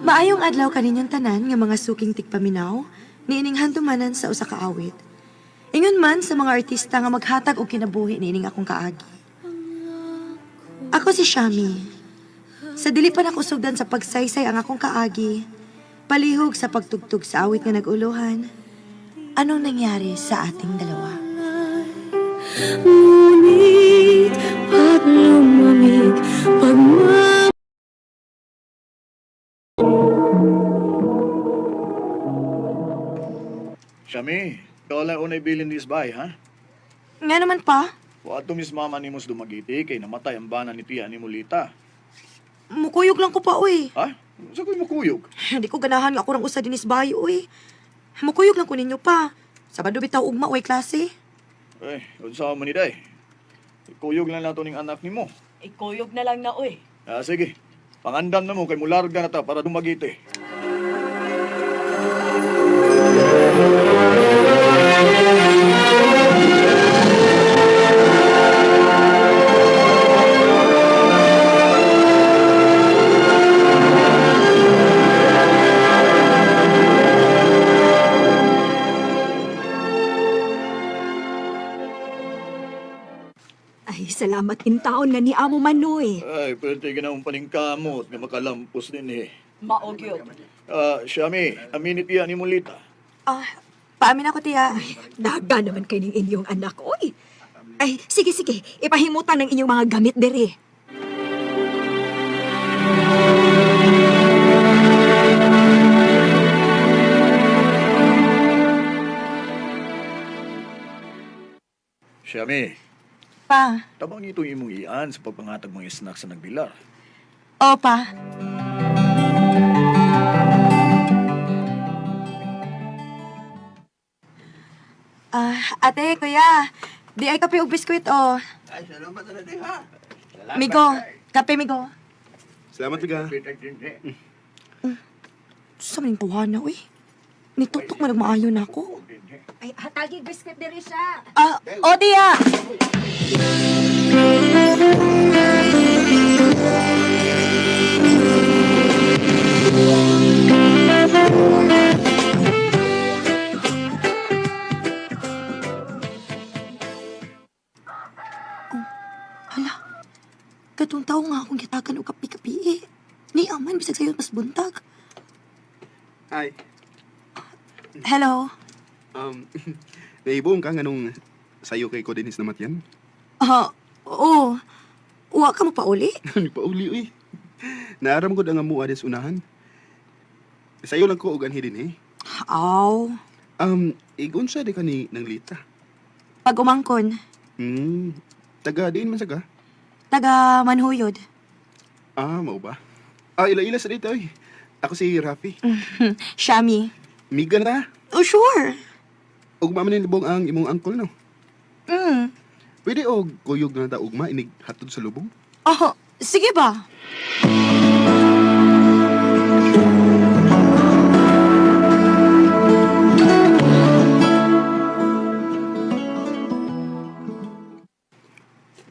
Maayong adlaw kaninyong tanan nga mga suking tigpaminaw, niining handumanan sa usa ka awit. Ingon man sa mga artista nga maghatag og kinabuhi niining akong kaagi. Ako si Shami. Sa dili pa nakusugdan sa pagsaysay ang akong kaagi, palihog sa pagtugtog sa awit nga nag-uluhan, anong nangyari sa ating dalawa? Ngunit pag lumamig, pag Shami, ikaw lang unay bilin dis bay, ha? Nga naman pa, Wa ato mis mama nimo sa Dumaguete kay namatay ang bana ni tiya ni Mulita. mukuyog lang ko pa, uy. Ha? Sa ko'y mukuyog? Hindi ko ganahan nga ako rang usa dinis bayo, uy. Mukuyog lang ko ninyo pa. Sabado bitaw ugma, uy, klase. Eh, unsa man ni day? Kuyog lang nato ning anak nimo. Ikuyog na lang na, uy. Ah, sige. Pangandam na mo kay mularga na ta para Dumaguete. Ay, salamat in taon nga ni Amo Manoy. Ay, pwede ka na mong paningkamot nga makalampos din eh. Maogyod. Ah, Shami, amin ni tiya ni Mulita. Ah, paamin ako, tiya. Daga naman kay ning inyong anak, oy. Ay, sige, sige. Ipahimutan ang inyong mga gamit dere. Shami, Pa. tabang itong imong ian sa pagpangatag mga snack sa nagbilar. O, pa. Ah, ate, kuya. Di ay kape og biskwit, oh. Ay, salamat na din ha. Migo, kape, migo. Salamat ka. Sa maning tuwa na, uy. Nitutok man maayo na ako. Ay, hatagi biscuit dere siya. Ah, o, tiya. Oh, hala. Katong tao nga akong gitakan og kapi-kapi eh. Ni aman bisag sayo mas buntag. Hi. Hello. Naibuong ka nga nung sayo kay ko dinis na matyan? Ah, oo. Wa ka mo pa uli? Ano pa uli, uy. Naaram ko ang amuha des unahan. Sayo lang ko og anhi din eh. Aw. Igon siya di ka ni nang lita. Pag umangkon, Taga diin man sa ka? taga Manhuyod. Ah, mao ba? Ah, ila-ila sa dito, uy. Ako si Rafi. Shami. Miga na ta. Oh, sure. Og mama ni libong ang imong angkol no. Pwede og kuyog na ta ugma inig hatod sa lubong. Oh, sige ba?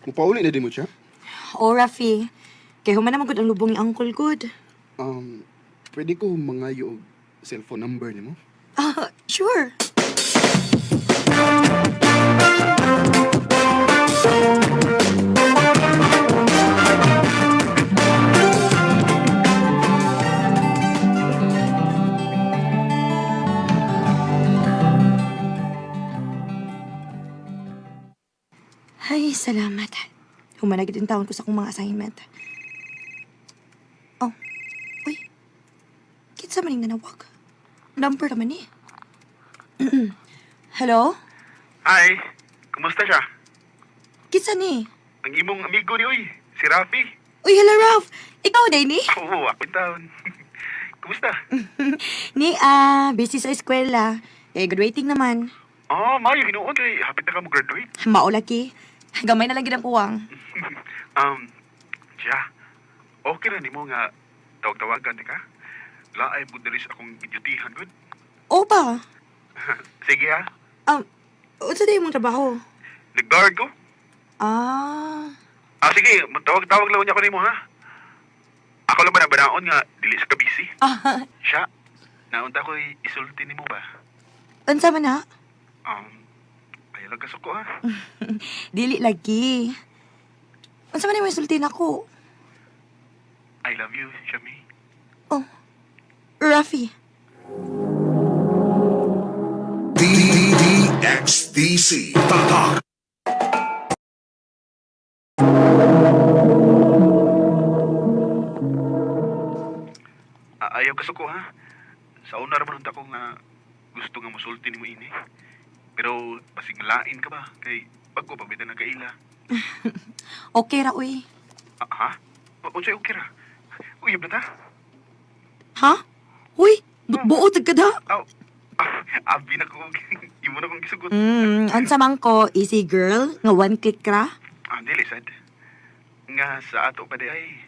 Mupauli na din mo siya. Oh, Rafi. Kay human naman gud ang lubong ni Uncle Good. Pwede ko mangayo og cellphone number nimo? Ah, sure. Ay, salamat. Humanagid yung taon ko sa akong mga assignment. Oh, uy. Kinsa man yung nanawag? Number naman eh. Hello? Hi, kumusta siya? Kinsa ni? Ang imong amigo ni Uy, si Rafi. Uy, hello, Ralph! Ikaw, Danny? Oo, ako taon. Kumusta? Ni, busy sa eskwela. Eh, graduating naman. Oh, Mayo, hinuon kay hapit na ka mo graduate. Maulaki. Gamay na lang gid ang kuwang. Siya, okay ra nimo nga tawag-tawagan ni ka? Laay mo diri sa akong gidyutihan gud. O ba? Sige ha, Unsa day imong trabaho? nag-guard ko. Ah, Ah, sige, tawag-tawag lang niya ko nimo ha. Ako lang ba nabanaon nga dili sa kabisi? Ah, Siya, naunta ko isulti nimo ba? unsa man na? Ayaw lang kasuko ha. Dili lagi. Unsa man imong isulti nako? I love you, Shami. Oh. Rafi. DDDXDC. Tatak. Ayaw kasuko ha. Sa una ra man unta ko nga gusto nga musulti nimo ini. Pero basig lain ka ba kay bago pa bitaw nagkaila. Okay ra uy. Ah, ha? Unsay okay ra? Uyab na ta? Ha? Uy, buot ka da. Aw, abi na ko. Imo na kong gisugot. Unsa man ko, easy girl, nga one click ra. Ah, dili sad. Nga sa ato pa di ay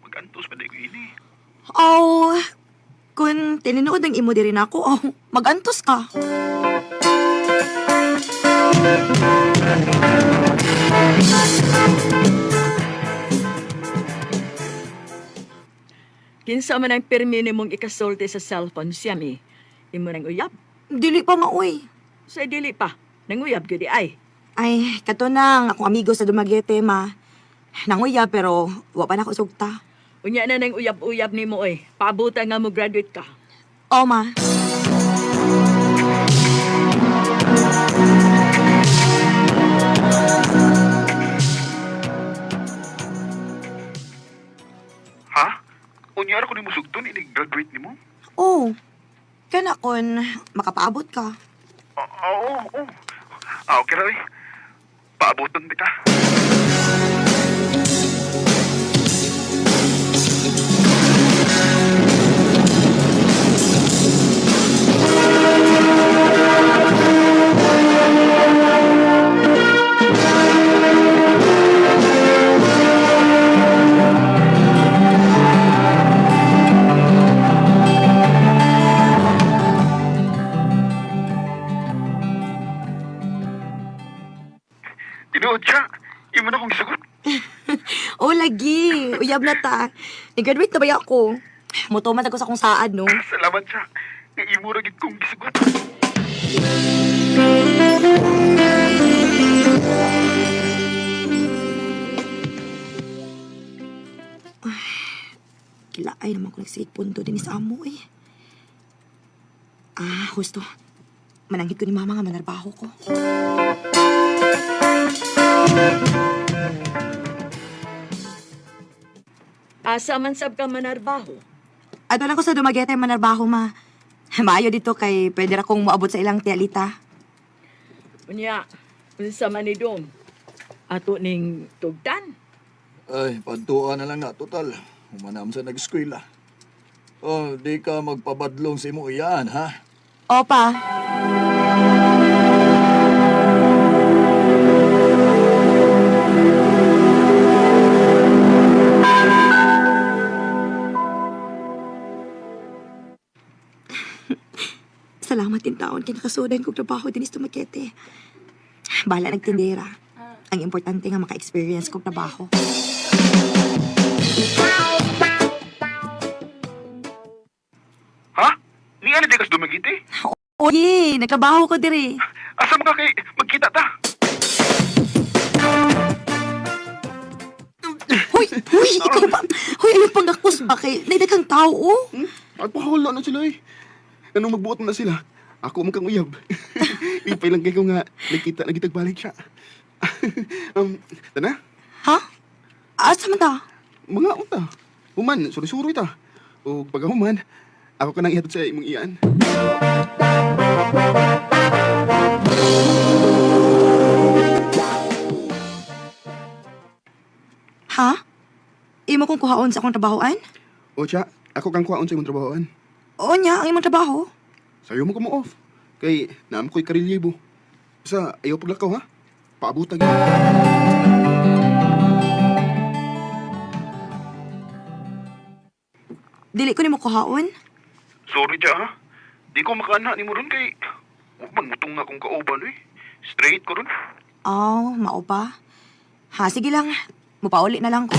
magantos pa di ko ini. Oh, kun tinuod ang imo diri nako, oh, magantos ka. Kinsa man ang pirmi nimong ikasulti sa cellphone siya mi. Imo nang uyab. Dili pa maoy. Sa dili pa. Nanguyab gyud di ay. Ay, kato nang akong amigo sa Dumaguete, ma. Nanguya pero wa pa na ko sugta. Unya na nang uyab-uyab nimo oy. Paabutan nga mo graduate ka. Oh, ma. Ha? Unya ra ko nimo sugton ini graduate nimo? Oh, kana kon makapaabot ka. Oo, oo. Ah, okay ra oy. Paaboton di ka. Tinuod siya. Imo na kong gisugot. Oh, lagi. Uyab na ta. Nag-graduate na ba ako? Mutuman ako sa kung saad, no? Salamat siya. Nga imo ra gid kong gisugot. Kilaay naman ko nagsigig punto din sa amo, eh. Ah, husto. Mananghid ko ni mama nga manarbaho ko. Asa man sab ka manarbaho. Ato lang ko sa Dumaguete manarbaho, ma. Maayo dito kay pwede ra kong moabot sa ilang tialita. Unya, unsa man ni dong? Ato ning tugtan. Ay, pantuan na lang na. Total, humanam sa nag-eskwela. Oh, di ka magpabadlong sa imo iyaan, ha? Opa. Salamat din taon kay nakasudan kog trabaho din sa Dumaguete. Bahala nagtindera. Ang importante nga maka-experience kog trabaho. Ha? Ni ano di kas dumagiti? Oye, nagtrabaho ko diri. Asa man ka kay magkita ta? Hoy, hoy, ikaw ba? Hoy, ayun pang gakos ba kay naidaghang tao oh. At pahula na sila eh. Anong magbuot na sila? Ako man kang uyab. Ipay lang kay ko nga nagkita na gitag balik siya. Tana, Ha? Asa man ta? mga unta. Human, suri-suri ta. O pagkahuman, ako ka nang ihatod sa imong iyaan. Ha? Imo kong kuhaon sa akong trabahoan? O siya, ako kang kuhaon sa imong trabahoan. Oo niya, ang imong trabaho. Sayo mo ka mo off. Kay naam ko'y karilyibo. Sa ayaw paglakaw ha. Paabutag. Dili ko nimo kuhaon. Sorry siya ha. Di ko makaana ni mo ron kay huwag man mutong nga akong kauban eh. Straight ko ron. Oh, mao pa. Ha, sige lang. Mupauli na lang ko.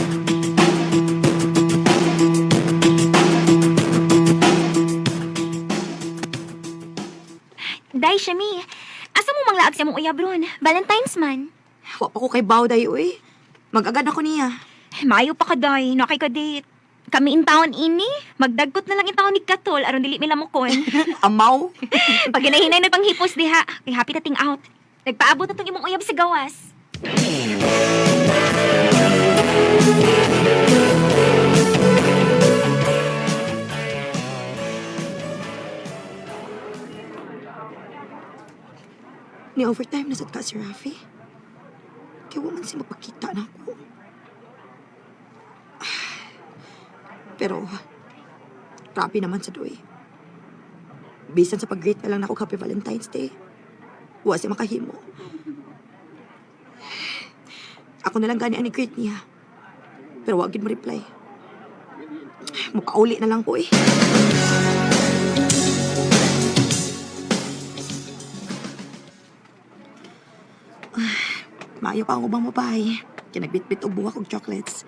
Day, Shami. Asa mo manglaag sa mong uyab ron? Valentine's man. Wa pa ko kay Bao day uy. Mag-agad ako niya. Maayo pa ka, Day. Nakay ka date. Kami in town ini. Magdagkot na lang in town ni Katol aron dili mi lamukon. Amaw. Pag hinahinay nagpanghipos diha, kay happy na ting out. Nagpaabot na tong imong uyab sa gawas. Ni overtime na sad ka si Rafi. Kaya wa man siya magpakita na ako. Pero, grabe naman sa doy. Bisan sa pag-greet na lang nako Happy Valentine's Day. Wa siya makahimo. Ako na lang gani ang greet niya. Pero wa gid mo reply. Mupauli na lang ko eh. Maayo pa ang ubang babae. Kinagbitbit og buwak og chocolates.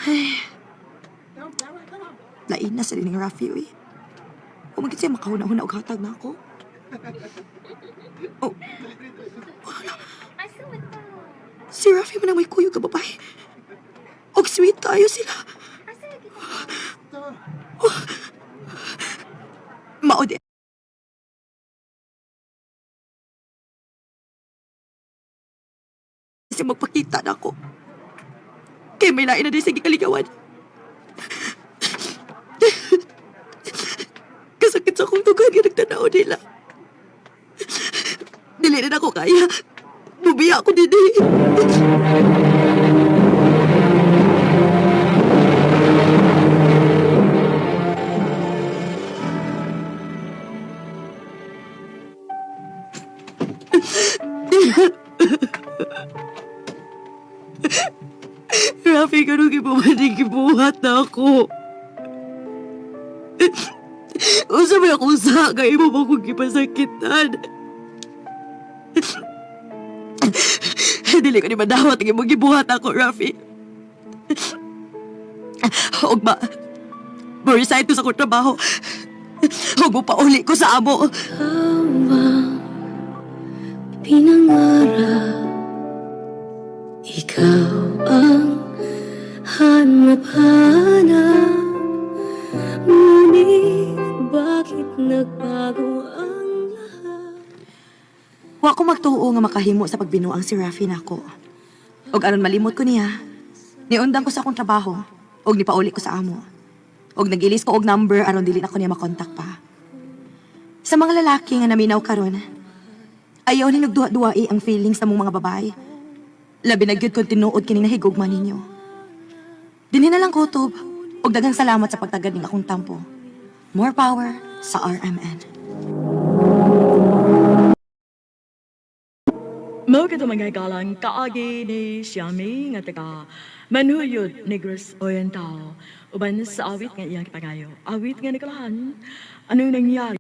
Ay. Lain na sa dining Rafi, uy. Kumagit siya makahuna-huna og hatag na ako. Oh. Wala. Si Rafi man ang may kuyog ka babae. Og sweet kayo sila. Oh. Mao di. Siya magpakita na ako. Kay may lain na din sa gikaligawan. Kasakit sa akong tugan nga nagtanaw nila. Dili na ako kaya. Bubiya ako didi. Rafi, ganun gibumaning gibuhat na ako. Usa may akong sa kay imo mo kong gipasakitan. Dili ko ni madawat ang imong gibuhat ako, Rafi. Og ba, mo-resign ko sa akong trabaho. Huwag mo pauli ko sa amo. Ikaw ang pinangarap. Ikaw ang hanap-hanap. Ngunit bakit nagbago ang lahat? Wa ko magtuo nga makahimo sa pagbinuang si Rafi nako. Og aron malimot ko niya, niundang ko sa akong trabaho og nipauli ko sa amo. Og nagilis ko og number aron dili na ko niya makontak pa. Sa mga lalaki nga naminaw karon, ayaw ni nagduha-duai ang feelings sa mong mga babae. Labi na gyud kung tinuod kining nahigugma ninyo. Dinhi na lang kutob og daghang salamat sa pagtagad ning akong tampo. More power sa RMN. Mao kadto mga galang kaagi ni Xiami nga taga Manhuyod, Negros Oriental. Uban sa awit nga iyang gipangayo. Awit nga nakalahan, anong nangyari?